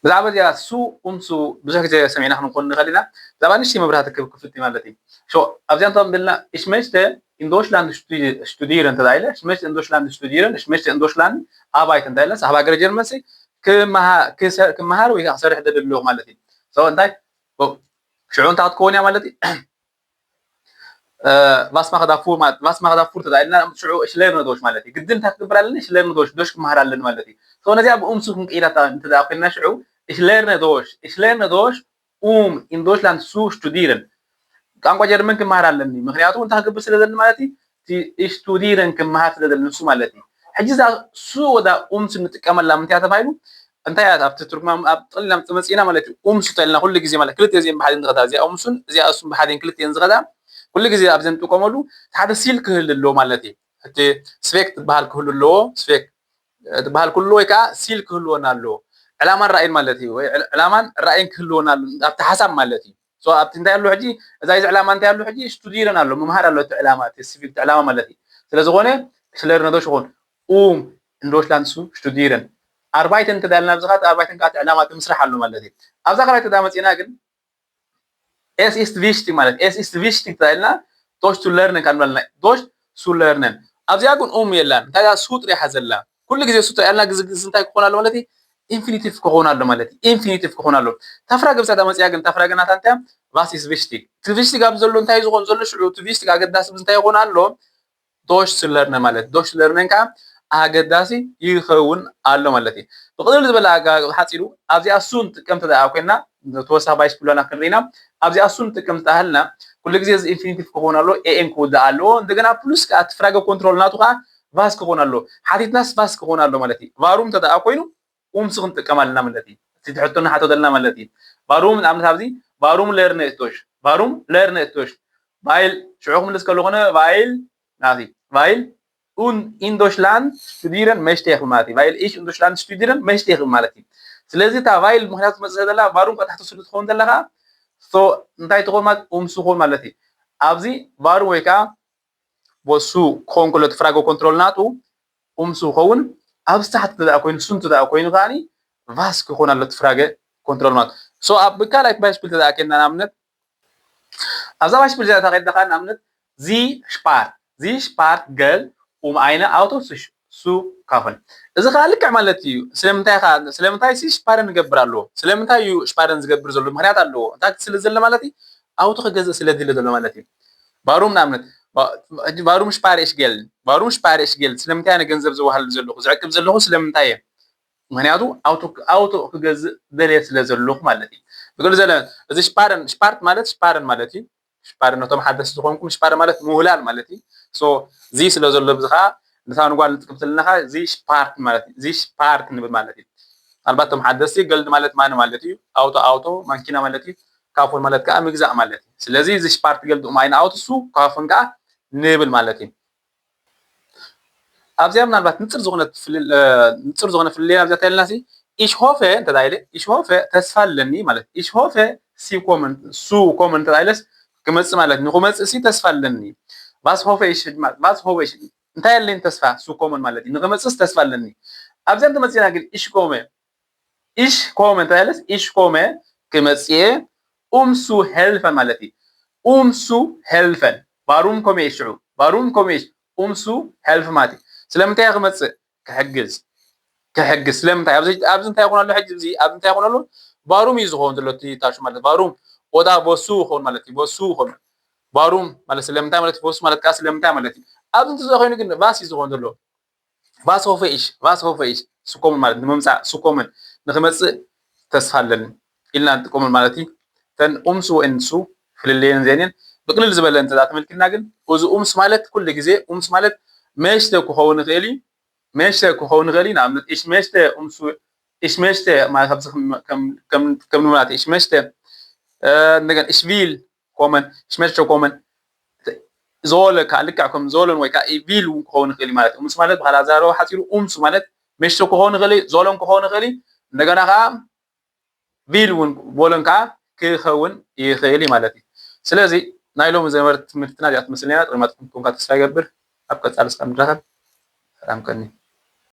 ብዛዕባ እዚኣ ሱ ኡምሱ ብዙሕ ግዜ ሰሚዕና ክንኮን ንኽእል ኢና። ብዛዕባ ንእሽተይ መብራህቲ ክብ ክፍት ማለት እዩ። ሾ ኣብዚኣ እንተም ብልና እሽመሽተ ኢንዶሽላንድ ሽቱዲር እንተ ኢለ እሽመሽተ ኢንዶሽላንድ ሽቱዲርን እሽመሽተ ኢንዶሽላንድ ኣባይት እንተ ኢለ ሳህባ ገረ ጀርመንሲ ክመሃር ወይ ክሰርሕ ደደለኹ ማለት እዩ። ሶ እንታይ ሽዑ እንታይ ክትከውን እያ ማለት እዩ። ቫስማክ ዳፉር ማለት ቫስማክ ዳፉር ተዳኢልና ሽዑ እሽለር ነዶሽ ማለት እዩ። ግድን እንታይ ክግበር ኣለኒ? እሽለር ነዶሽ ዶሽ ክመሃር ኣለኒ ማለት እዩ። ሶ ነዚኣ ብኡምሱ ክንቀይራ እንተ ኮይና ሽዑ እሽለር ነዶሽ እሽለር ነዶሽ ኡም ኢንዶሽላንድ ሱ ሽቱዲርን ቋንቋ ጀርመን ክመሃር ኣለኒ። ምክንያቱ እንታይ ክገብር ስለ ዘለኒ ማለት እዩ። እሽቱዲርን ክመሃር ስለ ዘለኒ ንሱ ማለት እዩ። ሕጂ እዛ ሱ ወዳ ኡምሱ ንጥቀመላ ምንታይ ተባሂሉ እንታይ እያ ኣብቲ ትርጉማ ኣብ ጥቕሊል ናብ መፂና ማለት እዩ። ኡምሱ ተልና ኩሉ ግዜ ማለት ክልተ እዚኦም ብሓደ ንኸዳ እዚኣ ኡምሱን እዚኣ እሱን ብሓደን ክልተን ዝኸዳ ኩሉ ግዜ ኣብዚ ንጥቀመሉ ሓደ ሲል ክህል ኣለዎ ማለት እዩ። እቲ ስፌክ ትበሃል ክህሉ ኣለዎ ስፌክ ትበሃል ክህሉ ወይ ከዓ ሲል ክህልወና ኣለዎ። ዕላማን ራእይን ማለት እዩ። ወይ ዕላማን ራእይን ክህልወና ኣለዎ ኣብቲ ሓሳብ ማለት እዩ። ኣብቲ እንታይ ኣሎ ሕጂ እዛ እዚ ዕላማ እንታይ ኣሎ ሕጂ ስቱዲረን ኣሎ ምምሃር ኣሎ እቲ ዕላማ እቲ ስፊል ዕላማ ማለት እዩ። ስለዝኾነ ሽለር ነዶ ሽኾን ኡም እንዶሽላንድ ሱ ስቱዲረን ኣርባይተን እንተዳልና ብዝኻት ኣርባይተን ከዓ ዕላማ እቲ ምስራሕ ኣሎ ማለት እዩ። ኣብዛ ካልኣይ ተዳ መፂና ግን ኤስ ኢስት ቪሽቲ ማለት ኤስ ኢስት ቪሽቲ ተዳልና ዶሽ ቱ ለርነን ካብ ንበልና ዶሽ ሱ ለርነን ኣብዚኣ ግን ኡም የላን እንታይ ሱ ጥሪሓ ዘላ ኩሉ ግዜ ሱ ጥሪሓ ያልና ግዚ ግዚ እንታይ ክኾን ኣሎ ማለት እዩ። ኢንፊኒቲቭ ክኾን ኣሎ ማለት እዩ። ኢንፊኒቲቭ ክኾን ኣሎ። ታፍራ ገብሳ ዳ መፅያ ግን ታፍራ ገና ታንታ ቫስ ኢስ ቪሽቲ እቲ ቪሽቲ ጋብ ዘሎ እንታይ ዝኾን ዘሎ ሽዑ እቲ ቪሽቲ ኣገዳሲ እንታይ ይኾን ኣሎ ዶሽ ስለርነ ማለት ዶሽ ስለርነን ከዓ ኣገዳሲ ይኸውን ኣሎ ማለት እዩ። ብቕልል ዝበለ ሓፂሩ ኣብዚኣ ሱ ንጥቀም ተደኣ ኮይና ተወሳኺ ባይስኩላና ክንርኢና ኣብዚኣ ሱ ንጥቀም ዝተሃልና ኩሉ ግዜ እዚ ኢንፊኒቲቭ ክኸውን ኣሎ ኤኤን ክውዳእ ኣለዎ። እንደገና ፕሉስ ከዓ እቲ ፍራገ ኮንትሮል ናቱ ከዓ ቫስ ክኾን ኣሎ። ሓቲትናስ ቫስ ክኾን ኣሎ ማለት እዩ። ቫሩም ተደኣ ኮይኑ ኡምሱ ክንጥቀም ኣለና ማለት እዩ። እቲ ትሕቶና ሓቶ ዘለና ማለት እዩ። ቫሩም ንኣብነት ኣብዚ ቫሩም ለርነ እቶሽ ቫሩም ለርነ እቶሽ ቫይል ሽዑ ክምልስ ከሎ ኮነ ቫይል ናዚ ቫይል ኡን ኢንዶሽላንድ ስቱዲረን መሽተ ይኽብል ማለት እዩ። ቫይል ኢሽ ኢንዶሽላንድ ስቱዲረን መሽተ ይኽብል ማለት እዩ። ስለዚ እታ ቫይል ምክንያቱ ትመፅእ ዘላ ቫሩም ካብ ታሕቲ ስሉ ትኸውን ዘለካ እንታይ ትኾን ማለት ኡምሱ ኾን ማለት እዩ። ኣብዚ ቫሩም ወይ ከዓ ቦሱ ክኸውን ከሎ እቲ ፍራገ ኮንትሮል ናቱ ኡምሱ ክኸውን ኣብዚ ታሕቲ ተደኣ ኮይኑ ሱን ተደኣ ኮይኑ ከዓኒ ቫስ ክኾን ኣሎ እቲ ፍራገ ኮንትሮል ናቱ። ሶ ኣብ ካልኣይ ባይስፕል ተደኣ ኮይንና ንኣብነት ኣብዛ ባይስፕል እዚኣ ተኸይድካ ንኣብነት ዚ ሽፓርት ዚ ሽፓርት ገል ኡም ኣይነ ኣውቶ ሱ ካፈን እዚ ከዓ ልክዕ ማለት እዩ። ስለምንታይ ከዓ ስለምንታይ ሲ ሽፓረን ንገብር ኣለዎ? ስለምንታይ እዩ ሽፓረን ዝገብር ዘሎ? ምክንያት ኣለዎ። እንታይ ስለ ዘሎ ማለት እዩ ኣውቶ ክገዝእ ስለ ድለ ዘሎ ማለት እዩ። ባሩም ንኣብነት ባሩም ሽፓር እሽ ገል ባሩም ሽፓር እሽ ገል ስለምንታይ ኣነ ገንዘብ ዝወሃሉ ዘለኹ ዝዕቅብ ዘለኹ ስለምንታይ እየ? ምክንያቱ ኣውቶ ክገዝእ ደልየ ስለ ዘለኹ ማለት እዩ። ብግል ዘለ እዚ ሽፓረን ሽፓርት ማለት ሽፓረን ማለት እዩ። ሽፓረን ነቶም ሓደስ ዝኾንኩም ሽፓረን ማለት ምውላል ማለት እዩ። ሶ እዚ ስለ ዘሎ ብዚ ከዓ ንሳን ጓል ንጥቅም ስለና ከዓ እዚ ሽፓርት ማለት እዩ። እዚ ሽፓርት ንብል ማለት እዩ። ምናልባት ቶም ሓደስቲ ገልድ ማለት ማን ማለት እዩ። ኣውቶ ኣውቶ ማንኪና ማለት እዩ። ካፎን ማለት ከዓ ምግዛእ ማለት እዩ። ስለዚ እዚ ሽፓርት ገልድ ኡም ኣይነ ኣውቶ ሱ ካፎን ከዓ ንብል ማለት እዩ። ኣብዚኣ ምናልባት ንፅር ዝኾነ ፍልል ንፅር ዝኾነ ፍልልይ ኣብዚኣ ተልና ሲ ኢሽ ሆፈ እንተ ኢለ ኢሽ ሆፈ ተስፋ ኣለኒ ማለት ኢሽ ሆፈ ሲ ኮመን ሱ ኮመን እንተ ኢለስ ክመፅእ ማለት ንክመፅእ ሲ ተስፋ ኣለኒ። ቫስ ሆፈ ኢሽ ቫስ ሆፈ ኢሽ እንታይ ኣለኒ ተስፋ ሱ ኮመን ማለት እዩ። ንክመፅእስ ተስፋ ኣለኒ። ኣብዚኣ እንተመፂና ግን ኢሽ ኮመ ኢሽ ኮመ እንተ ኢለስ ኢሽ ኮመ ክመፅእ ኡምሱ ሄልፈ ማለት እዩ። ኡምሱ ሄልፈን ባሩም ኮሜ ሽዑ ባሩም ኮሜ ኡምሱ ሄልፍ ማለት እዩ። ስለምንታይ ክመፅእ ክሕግዝ ክሕግዝ ስለምንታይ ኣብዚ ኣብዚ እንታይ ይኾን ኣሎ ሕጂ እዚ ኣብዚ እንታይ ይኾን ኣሎ ባሩም እዩ ዝኾን ዘሎ እቲ ታሹ ማለት ባሩም ወዳ ቦሱ ይኾን ማለት እዩ። ቦሱ ይኾን ባሩም ማለት ስለምንታይ ማለት ቦሱ ማለት ከዓ ስለምንታይ ማለት እዩ። ኣብዚ እንተ ዝኾይኑ ግን ቫስ እዩ ዝኾን ዘሎ ቫስ ሆፈ ኢሽ ቫስ ሆፈ ኢሽ ስኮምን ማለት ንምምፃእ ስኮምን ንክመፅእ ተስፋ ኣለኒ ኢልና ንጥቀመሉ ማለት እዩ። ተን ኡምሱ ወእንሱ ፍልልየን ዘኔን ብቅልል ዝበለ እንተ ተመልኪትና ግን እዚ ኡምስ ማለት ኩሉ ግዜ ኡምስ ማለት መሽተ ክኸውን ይኽእል እዩ። መሽተ ክኸውን ይኽእል እዩ። ንኣብነት ኢሽ መሽተ ኡምሱ ኢሽ መሽተ ማለት ኣብዚ ከም ከም ከም ማለት ኢሽ መሽተ እንደገና ኢሽ ቪል ኮመን ኢሽ መሽተ ኮመን ዞለ ከዓ ልክዕ ከም ዞለን ወይ ከዓ ቪል እውን ክኸውን ይኽእል ማለት እዩ። ኡምስ ማለት ብካልእ ኣዘራርባ ሓፂሩ ኡምስ ማለት መሽተ ክኸውን ይኽእል እዩ። ዞለን ክኸውን ይኽእል እዩ። እንደገና ከዓ ቪል እውን ቦለን ከዓ ክኸውን ይኽእል እዩ ማለት እዩ። ስለዚ ናይ ሎሚ ዝነበረ ትምህርትና እዚኣ ትመስል ነይራ። ጥቕሚ ጥቕሚ ኮንካ ተስፋ ይገብር። ኣብ ቀፃሊ እስካብ ንራኸብ ሰላም ከኒ